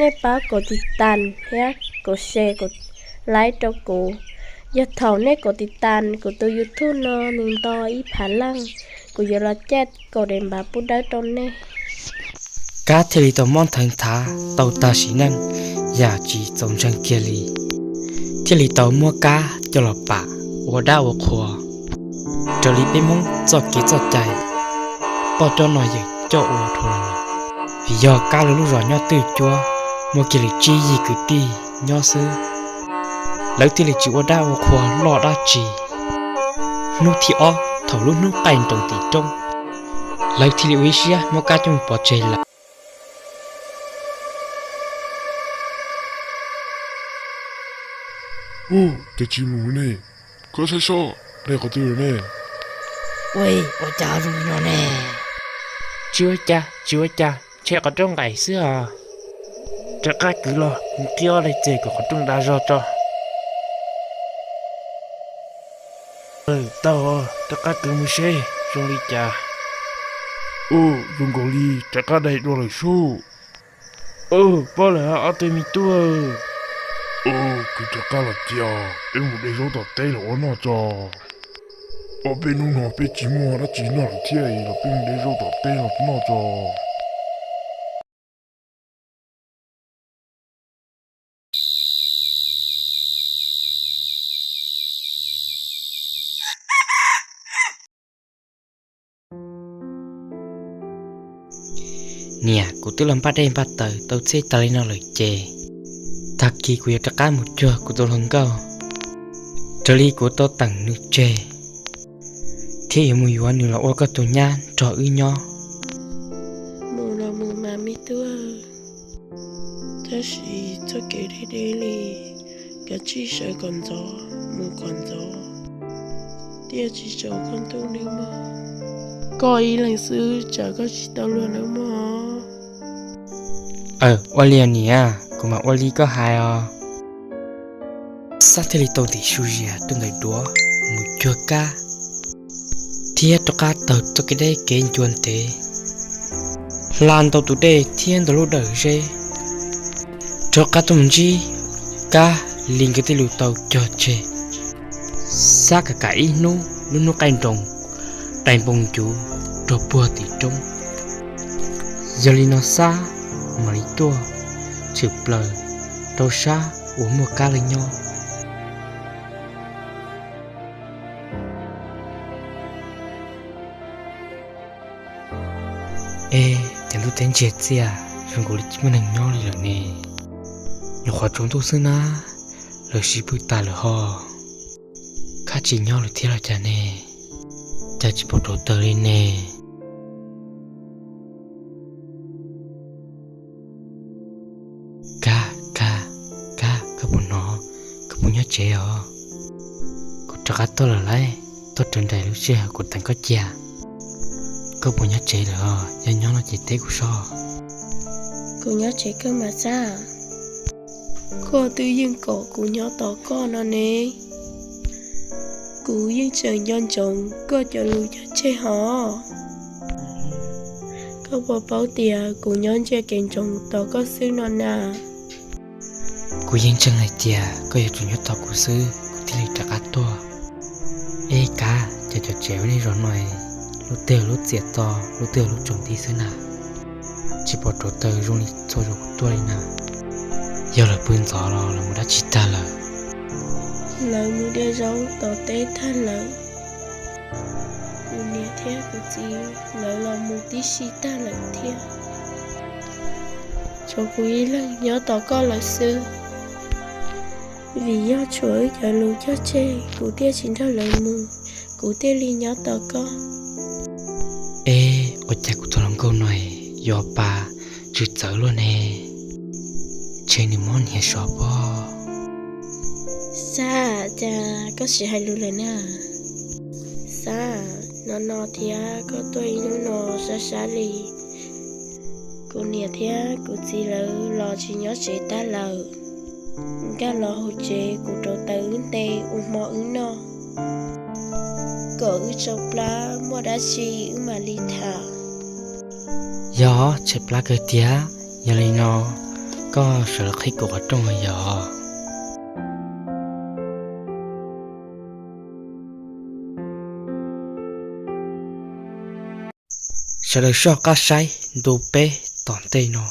Nej pab kom tiv tas thiab kom share kom like rau kuv. Yog thaum nej kom tiv tas kuv tus YouTube no nws nto ib phav leej, kuv yuav los caij kaum daim npav pub dawb rau nej. Kab thiaj li tau mob ntheev thav tau tag sim neej yam tsis txaus ntseeg kiag li, thiaj li tau muab Kab coj los pam ua dab ua qhua raws li peb Hmoob txoj kev txoj cai poj coj no yeej coj ua dhau los lawm. Vim yog Kab lawv lub zos nyob twj cuab, muaj kiag li tsib yig kwv tij nyob xwb, lawv thiaj li tsis ua dab ua qhua loj dab tsi. Hnub thib ob thaum lub hnub qaij nroos tim roob, lawv thiaj li ua ib siab muab Kab coj mus pov tseg lawm. Ub, cas tsis mus ne? Koj saib soj, dai qhov twg lawm ne? Ua, ua cas zoo li no ne? Tsis ua cas, tsis ua cas, tshem qhov rooj nqaim xwb os. Rov qab kwv los mus qhib ob daim txiag kom qhov rooj da zog tso. Tau, rov qab kwv mus seb zoo li cas. Ub, zoo nkaus li rov qab dai dua lawm sub. Ub, paub lawm ob tug me tub. Ub, kwv rov qab los cia, peb mus de zaub tom teb los ua noj tso. Ob peb hnub no peb tsis muaj dab tsi noj lawm thiab los peb mus de zaub tom teb los noj tso. Niam, kuv twb los npaj dej npaj taws tau txhiab tas li no lawm ces tag kis kuv yuav rov qab mus cuag kuv tus hluas nkauj, raws li kuv tau teem nws tseg, thiab yuav mus yuav nws los ua koj tus nyab nrog wb nyob. Mus los mus mas me tub, tab sis txoj kev deb deb li, kav tsij sawv kom ntxov mus kom ntxov, thiaj tsis tsaus koj ntuj neb mog. Koj ib leeg xwb tsam koj tsis tau luag neb mog. Aw, ua li os niam, kuv mam ua li koj hais os. Xab thiaj li tau ntim su zias rau ntawm duav mus cuag Kab, thiab rov qab taug txoj kev deb kev ncua ntev, hla ntau tus dej thiab ntau lub dawm zeb, rov qab tuaj mus ntsib Kab li nkawd tej lus tau cog tseg. Xab kam kam ib hnub lub hnub qaij nroos dai npoo ncuv rau puag tim roob. Yog li no Xab mam li tuaj tshwm plaws rau sab uas muaj Kab lawv nyob. Ej, cas ntuj teb ntsiag txiaj zoo nkaus li tsis muaj neeg nyob li lawm ne. Nyuam qhuav tsaus ntuj xwb na, lawv sib pw tas lawm ho. Kab tsis nyob lawm thiab los cas ne? Cas tsis pom rauv taws li ne? Kab, Kab, Kab, koj puas hnov, koj puas nyob tsev os? Kuv rov qab tuaj lawm lauj, tuaj raws nraim lub sij hawm kuv teem koj cia. Koj puas nyob tsev lawm os? Yog nyob no ces teb kuv soj. Kuv nyob tsev kawg mas Xab. Koj twb yeej kom kuv nyob tos koj no ne. Kuv yeej tseem nco ntsoov koj cov lus cog tseg hos. Koj puas paub tias kuv nyob ntsia kev ntsoov tos koj xwb no na? Kuv yeej ntseeg hais tias koj yuav tsum nyob tos kuv xwb kuv thiaj li rov qab tuaj. Ej Kab, cas cov tsev ua nej zos no lub twg lub txias to, lub twg lub tsaus nti xwb na? Tsis pom rauv taws zoo li txhua zaus kuv tuaj li na. Yog lawv pw ntxov los lawv mus dab tsi tag lawm? Lawv mus de zaub tom teb tag lawm. Kuv niam thiab kuv txiv lawv los mus tib si tag lawm thiab. Tshuav kuv ib leeg nyob tos koj lawm xwb. Vim yog tshuav wb cov lus cog tseg kuv thiaj tsis nrog lawv mus, kuv thiaj li nyob tos koj. Ej, ua cas kuv tus hluas nkauj no yuav pa tsw txawv luaj ne? Ntshe nws mob niag sov pob. Xab, cas koj tsis hais lus lawm na? Xab, no no thiab koj tuaj ib hnub no sab sab li. Kuv niam thiab kuv txiv lawv los tsis nyob tsev tag lawm. Nkag los hauv tsev kuv rauv taws wb nte ua hmo wb noj, kom wb tsau plab muaj dab tsi wb mam li tham. Yog tshaib plab kawg tiag. Yog li no Koj sawv los qhib kuv qhov rooj yog. Sawv daws soj qab saib ntu peb tom ntej no.